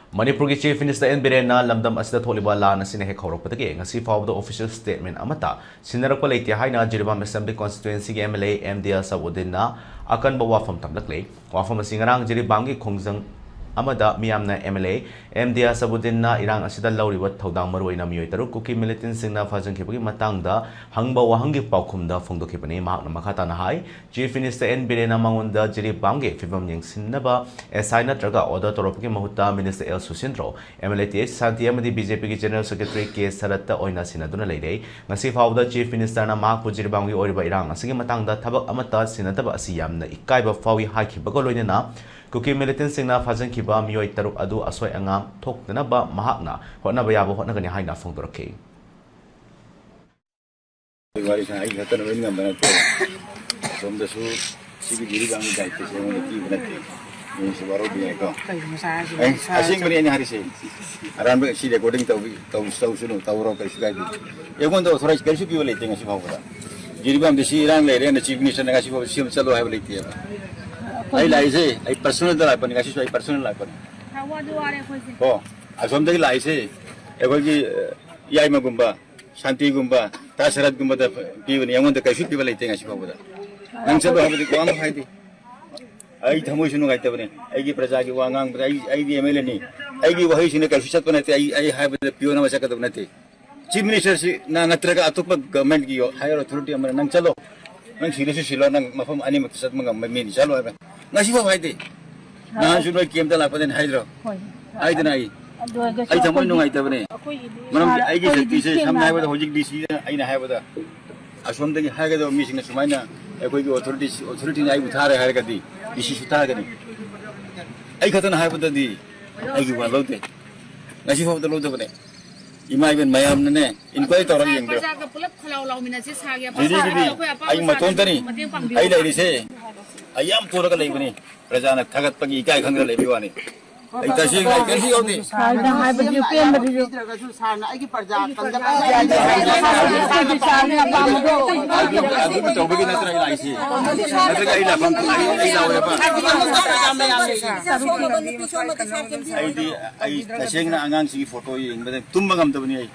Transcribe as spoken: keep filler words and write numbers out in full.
ꯃꯅꯤꯄꯨꯔꯒꯤ Chief Minister and ꯕꯤꯔꯦꯟꯅ ꯂꯝꯗꯝ ꯑꯁꯤꯗ ꯊꯣꯛꯂꯤꯕ ꯂꯥꯟ ꯑꯁꯤꯅ ꯍꯦꯛ ꯍꯧꯔꯛꯄꯗꯒꯤ ꯉꯁꯤ ꯐꯥꯎꯕꯗ official statement ꯑꯃꯠꯇ ꯁꯤꯟꯅꯔꯛꯄ ꯂꯩꯇꯦ ꯍꯥꯏꯅ ꯖꯤꯔꯤꯕꯥꯝ Assembly Constituencyꯒꯤ MLA ꯑꯦꯝ ꯗꯤ ꯑꯦꯜ ꯁꯕꯨꯗꯤꯟꯅ ꯑꯀꯟꯕ ꯋꯥꯐꯝ ꯊꯝꯂꯛꯂꯤ꯫ ꯋꯥꯐꯝ ꯑꯁꯤ ꯉꯔꯥꯡ ꯖꯤꯔꯤꯕꯥꯝꯒꯤ ꯈꯣꯡꯖꯪ ꯑꯃꯗ ꯃꯤꯌꯥꯝꯅ MLA ꯑꯦꯝ ꯗꯤ ꯑꯦꯜ ꯁꯕꯨꯗꯤꯟꯅ ꯏꯔꯥꯡ ꯑꯁꯤꯗ ꯂꯧꯔꯤꯕ ꯊꯧꯗꯥꯡ ꯃꯔꯨꯑꯣꯏꯅ ꯃꯤꯑꯣꯏ ꯇꯔꯨꯛ ꯀꯨꯀꯤ militantꯁꯤꯡꯅ ꯐꯥꯖꯤꯟꯈꯤꯕꯒꯤ ꯃꯇꯥꯡꯗ ꯍꯪꯕ ꯋꯥꯍꯪꯒꯤ ꯄꯥꯎꯈꯨꯝꯗ ꯐꯣꯡꯗꯣꯛꯈꯤꯕꯅꯤ꯫ ꯃꯍꯥꯛꯅ ꯃꯈꯥ ꯇꯥꯅ ꯍꯥꯏ, Chief Minister ꯑꯦꯟ ꯕꯤꯔꯦꯟꯅ ꯃꯉꯣꯟꯗ ꯖꯤꯔꯤꯕꯥꯝꯒꯤ ꯐꯤꯕꯝ ꯌꯦꯡꯁꯤꯟꯅꯕ S I ꯅꯠꯇ꯭ꯔꯒ order ꯇꯧꯔꯛꯄꯒꯤ ꯃꯍꯨꯠꯇ Minister L Susindro, MLA T H Shanti ꯑꯃꯗꯤ BJPꯒꯤ General Secretary ꯀꯦ ꯁꯔꯠꯇ ꯑꯣꯏꯅ ꯁꯤꯟꯅꯗꯨꯅ ꯂꯩꯔꯦ꯫ ꯉꯁꯤ ꯐꯥꯎꯕꯗ Chief Ministerꯅ ꯃꯍꯥꯛꯄꯨ ꯖꯤꯔꯤꯕꯥꯝꯒꯤ ꯑꯣꯏꯔꯤꯕ ꯏꯔꯥꯡ ꯑꯁꯤꯒꯤ ꯃꯇꯥꯡꯗ ꯊꯕꯛ ꯑꯃꯠꯇ ꯁꯤꯟꯅꯗꯕ ꯑꯁꯤ ꯌꯥꯝꯅ ꯏꯀꯥꯏꯕ ꯐꯥꯎꯏ ꯍꯥꯏꯈꯤꯕꯒ ꯂꯣꯏꯅꯅ ꯀꯨꯀꯤ militantꯁꯤꯡꯅ ꯐꯥꯖꯤꯟꯈꯤꯕ ꯃꯤꯑꯣꯏ ꯇꯔꯨꯛ ꯑꯗꯨ ꯑꯁꯣꯏ ꯑꯉꯥꯝ ꯊꯣꯛꯇꯅꯕ ꯃꯍꯥꯛꯅ ꯍꯣꯠꯅꯕ ꯌꯥꯕ ꯍꯣꯠꯅꯒꯅꯤ ꯍꯥꯏꯅ ꯐꯣꯡꯗꯣꯔꯛꯈꯤ꯫ ꯋꯥꯔꯤ ꯁꯥ-, ꯑꯩ ꯈꯛꯇꯅ ꯂꯣꯏ ꯉꯝꯕ ꯅꯠꯇꯦ꯫ ꯑꯁꯣꯝꯗꯁꯨ ꯁꯤꯒꯤ ꯖꯤꯔꯤꯕꯥꯝꯒꯤ ꯗꯥꯏꯇꯁꯦ ꯑꯩꯉꯣꯟꯗ ꯄꯤꯕ ꯅꯠꯇꯦ꯫ ꯅꯣꯏꯁꯨ ꯋꯥꯔꯧꯕ ꯌꯥꯏꯀꯣ꯫ ꯀꯩꯅꯣ ꯁꯥꯔꯤꯁꯤꯕꯣ? ꯑꯩ ꯁꯥꯔꯤꯁꯤꯕꯣ? ꯑꯁꯦꯡꯕꯅꯤ ꯑꯩꯅ ꯍꯥꯏꯔꯤꯁꯦ꯫ ꯑꯔꯥꯟꯕ ꯁꯤ recording ꯇꯧꯕꯤ-, ꯇꯧ-, ꯇꯧꯁꯅꯨ, ꯇꯧꯔꯣ, ꯀꯩꯁꯨ ꯀꯥꯏꯗꯦ꯫ ꯑꯩꯉꯣꯟꯗ authorize ꯀꯔꯤꯁꯨ ꯄꯤꯕ ꯂꯩꯇꯦ ꯉꯁꯤ ꯐꯥꯎꯕꯗ꯫ ꯖꯤꯔꯤꯕꯥꯝꯗꯤ ꯁꯤ ꯏꯔꯥꯡ ꯂꯩꯔꯦꯅ Chief Ministerꯅ ꯉꯁꯤ ꯐꯥꯎꯕ ꯁꯤ ꯑꯃ ꯆꯠꯂꯣ ꯍꯥꯏꯕ ꯂꯩꯇꯦꯕ꯫ ꯑꯩ ꯂꯥꯛꯏꯁꯦ, ꯑꯩ personalꯗ ꯂꯥꯛꯄꯅꯤ, ꯉꯁꯤꯁꯨ ꯑꯩ personal ꯂꯥꯛꯄꯅꯤ꯫ ꯋꯥꯗꯤ ꯋꯥꯔꯦ ꯑꯩꯈꯣꯏꯁꯦ꯫ ꯀꯣ, ꯑꯁꯣꯝꯗꯒꯤ ꯂꯥꯛꯏꯁꯦ ꯑꯩꯈꯣꯏꯒꯤ, ꯑ, ꯌꯥꯏꯃꯒꯨꯝꯕ, ꯁꯥꯟꯇꯤꯒꯨꯝꯕ, ꯇꯥ ꯁꯔꯠꯀꯨꯝꯕꯗ ꯄꯤꯕꯅꯤ, ꯑꯩꯉꯣꯟꯗ ꯀꯔꯤꯁꯨ ꯄꯤꯕ ꯂꯩꯇꯦ ꯉꯁꯤ ꯐꯥꯎꯕꯗ꯫ ꯅꯪ ꯆꯠꯂꯣ ꯍꯥꯏꯕꯗꯤ ꯋꯥ ꯑꯃ ꯍꯥꯏꯗꯦ꯫ ꯑꯩ ꯊꯃꯣꯏꯁꯨ ꯅꯨꯡꯉꯥꯏꯇꯕꯅꯦ꯫ ꯑꯩꯒꯤ ꯄ꯭ꯔꯖꯥꯒꯤ ꯋꯥ ꯉꯥꯡꯕꯗ ꯑꯩ, ꯑꯩꯗꯤ MLAꯅꯤ꯫ ꯑꯩꯒꯤ ꯋꯥꯍꯩꯁꯤꯅ ꯀꯔꯤꯁꯨ ꯆꯠꯄ ꯅꯠꯇꯦ꯫ ꯑꯩ, ꯑꯩ ꯍꯥꯏꯕꯗ peon ꯑꯃ ꯆꯠꯀꯗꯕ ꯅꯠꯇꯦ꯫ Chief Ministerꯁꯤ ꯅ-, ꯅꯠꯇ꯭ꯔꯒ ꯑꯇꯣꯞꯄ governmentꯀꯤ higher authority ꯑꯃꯅ ꯅꯪ ꯆꯠꯂꯣ꯫ ꯅꯪ ꯁꯤꯔꯁꯨ ꯁꯤꯜꯂꯣ, ꯅꯪ ꯃꯐꯝ ꯑꯅꯤꯃꯛꯇ ꯆꯠꯄ ꯉꯝꯕ ꯃꯤꯅꯤ, ꯆꯠꯂꯣ ꯍꯥꯏꯕ꯫ ꯉꯁꯤ ꯐꯥꯎ ꯍꯥꯏꯗꯦ꯫ ꯅꯍꯥꯟꯁꯨ ꯅꯣꯏ campꯇ ꯂꯥꯛꯄꯗꯅꯤ ꯍꯥꯏꯗ꯭ꯔꯣ? ꯍꯣꯏ꯫ ꯍꯥꯏꯗꯅ ꯑꯩ, ꯑꯗꯨ ꯑꯣꯏꯔꯒꯁꯨ ꯑꯩ ꯊꯃꯣꯏ ꯑꯩꯈꯣꯏꯗꯤ, ꯅꯨꯡꯉꯥꯏꯇꯕꯅꯦ꯫ ꯑꯩꯈꯣꯏꯒꯤꯗꯤ ꯃꯔꯝꯗꯤ ꯁꯥꯔ, ꯑꯩꯒꯤ ꯑꯩꯈꯣꯏꯒꯤꯗꯤ ꯁꯛꯇꯤꯁꯦ ꯁꯦꯡꯅ ꯁꯝꯅ ꯍꯥꯏꯕꯗ ꯍꯥꯏꯔꯕꯗ ꯍꯧꯖꯤꯛ DC ꯑꯩꯅ ꯍꯥꯏꯕꯗ ꯑꯁꯣꯝꯗꯒꯤ ꯍꯥꯏꯒꯗꯕ ꯃꯤꯁꯤꯡꯅ ꯁꯨꯃꯥꯏꯅ ꯑꯩꯈꯣꯏꯒꯤ authority, authorityꯅ ꯑꯩꯕꯨ ꯊꯥꯔꯦ ꯍꯥꯏꯔꯒꯗꯤ DCꯁꯨ ꯊꯥꯒꯅꯤ꯫ ꯑꯩ ꯈꯛꯇꯅ ꯍꯥꯏꯕꯗꯗꯤ ꯑꯩꯒꯤ ꯋꯥ ꯂꯧꯗꯦ꯫ ꯉꯁꯤ ꯐꯥꯎꯕꯗ ꯂꯧꯗꯕꯅꯦ꯫ ꯏꯃꯥ ꯏꯕꯦꯟ ꯃꯌꯥꯝꯅꯅꯦ, inquiry ꯇꯧꯔꯒ ꯌꯦꯡꯕꯤꯔꯣ꯫ ꯄ꯭ꯔꯖꯥꯒ ꯄꯨꯂꯞ ꯈꯣꯜꯂꯥꯎ ꯂꯥꯎꯃꯤꯟꯅꯁꯤ, ꯁꯥꯔꯒꯤ ꯑꯄꯥꯝꯕ ꯖꯤꯗꯤꯒꯤꯗꯤ ꯑꯩꯈꯣꯏ ꯑꯄꯥꯝꯕ ꯑꯩ ꯃꯇꯣꯝꯇꯅꯤ꯫ ꯃꯇꯦꯡ ꯄꯥꯡꯕꯤꯌꯨ꯫ ꯑꯩ ꯂꯩꯔꯤꯁꯦ꯫ ꯑꯩ ꯌꯥꯝ ꯄꯨꯔꯒ ꯂꯩꯕꯅꯤ꯫ ꯄ꯭ꯔꯖꯥꯅ ꯊꯥꯒꯠꯄꯒꯤ ꯏꯀꯥꯏ ꯈꯪꯗꯅ ꯂꯩꯕꯒꯤ ꯋꯥꯅꯤ꯫ ꯑꯩ ꯇꯁꯦꯡꯅ ꯑꯩ ꯀꯔꯤꯁꯨ ꯌꯥꯎꯗꯦ꯫ ꯁꯥꯔꯅ ꯍꯥꯏꯕꯗꯨꯁꯨ ꯄꯦꯟꯕꯗꯨꯁꯨ꯫ ꯄꯤꯗ꯭ꯔꯒꯁꯨ ꯁꯥꯔꯅ ꯑꯩꯒꯤ ꯄ꯭ꯔꯖꯥ ꯀꯪꯗꯕ ꯌꯥꯗꯦ ꯍꯥꯏꯕ ꯁꯥꯔꯒꯤ ꯑꯄꯥꯝꯕꯗꯣ ꯑꯗꯨꯒꯤ ꯇꯧꯕꯒꯤ ꯅꯠꯇ꯭ꯔꯥ ꯑꯩ ꯂꯥꯛꯏꯁꯦ? ꯅꯠꯇ꯭ꯔꯒ ꯑꯩ ꯂꯥꯛꯐꯝ ꯑꯩ ꯑꯩ ꯂꯥꯛꯑꯣꯏꯕ? ꯑꯩꯗꯤ ꯑꯩ ꯇꯁꯦꯡꯅ ꯑꯉꯥꯡꯁꯤꯡꯒꯤ ꯐꯣꯇꯣ ꯌꯦꯡꯕꯗ ꯇꯨꯝꯕ ꯉꯝꯗꯕꯅꯤ ꯑꯩ꯫